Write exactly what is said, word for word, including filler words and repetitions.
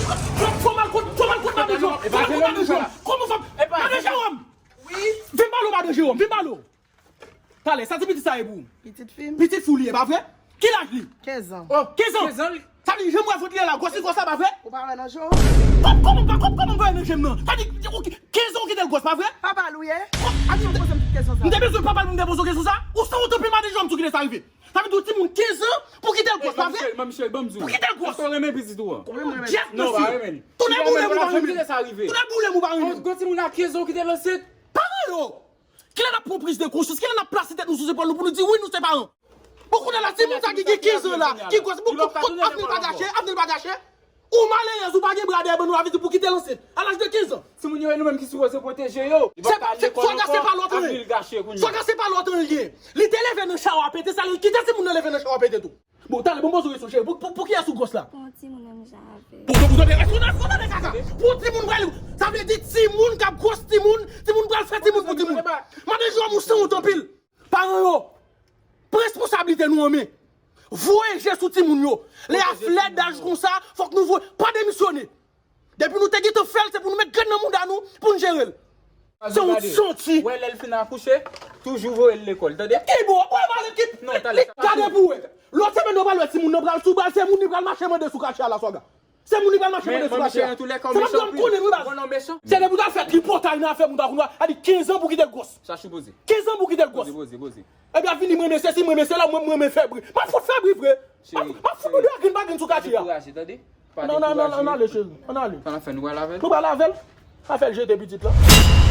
Fò m al kot, fò m al kot madan Jewòm. Fò m al kot madan Jewòm. Kòman fò m... Madan Jewòm! Wi. Vin pale w, madan Jewòm, vin pale w. Talè, sa ti pitit sa ye pou ou? Pitit fi m. Pitit fi w li ye, pa vre? Ki laj li? Kenz an. Oh, kenz an. Kenz an li. Sa vle di, jan m wè vant li la, gwòs li gwòs la, pa vre? Ou pa wè nan je w? Kòm, kòman m pa, kòm, kòman m pa wè nan je m nan? Sa vle di, ou ki, kenz an ou kite l gwòs, pa vre? Papa l ou ye? Kòm, a di, m te bezwen papa l pou m te poze w kesyon sa? Ou sanwont anpil, madan Jewòm, si w kite sa rive. Sa vle di, yon timoun kenz an pou kite l gwòs, pa vre? Pou kite l gwòs. Èske w renmen pitit ou an? Wi, m renmen. Yes, mesye. Tounen boule m ou pa renmen. Tounen boule m ou pa renmen. Yon timoun a kenz an ou kite l ansent. Paran yo. Kilè n ap pran priz de konsyans? Kilè n ap plase tèt nou sou zepòl nou pou nou di wi, nou se paran? Bon, kounye a la, timoun sa ki gen kenz an la, ki gwòs, bon, avni l pa gache, avni l pa gache. Ou malerèz, ou pa gen bra dèyè bann ou, avè di pou kite l ansent. A laj de kenz an. Timoun yo, e nou menm ki sipoze pwoteje yo. Li pap ka lekòl ankò, avni l gache kounye a. Swaga se pa lòt anyen. Li te leve nan chawa pete, sa li kite timoun nan leve nan chawa pete tou. Bon, talè, bon, poze w kesyon, cheri. Pou, pou, pou kiyès ou gwòs la? Pou yon timoun menm jan avè. Pou, pou, pou, tande, tande, tande, kaka. Pou yon timoun pral, sa vle di timoun k ap gwòs timoun, timoun pral fè timoun pou timoun. Madan Jewòm, ou sanwont anpil. Paran yo, pran responsablite nou an men. Voye je sou timoun yo. Lè y ap lèd daj konsa, fòk nou voye, pa demisyone. Depi nou te gentan fè l, se pou nou met grenn nan mouda nou, pou n jere l. Se yon santi. Wè lè l fin akouche, toujou voye l lekòl, tande? Ki bo, wè, wè, ki, non, talè, gade pou wè. Lòt semèn, nou pral wè timoun nan pral sou bal, se moun li pral mache mande sou kache a la, swaga. Se moun li pral mache mande sou kache a. Se pa m konnen, wi, baz. Se depi w ta fè tripotay nan afè moun ta kounye a, a di kenz an pou kite l gwòs. Chache poze. Kenz an pou kite l gwòs. Poze, poze, poze. Epi ap vini mwen men sesi, mwen men sela, mwen, mwen men fè bri. M ap fout fè bri vre. M ap, m ap fout nou deyò grenn pa grenn sou katye a. Dekouraje, tande? Pa dekouraje. Non, non, non, non, ann ale, cheri. Ann ale. Sa n ap fè, nou pral avè l? Nou pral avè l. Afè l jete pitit la.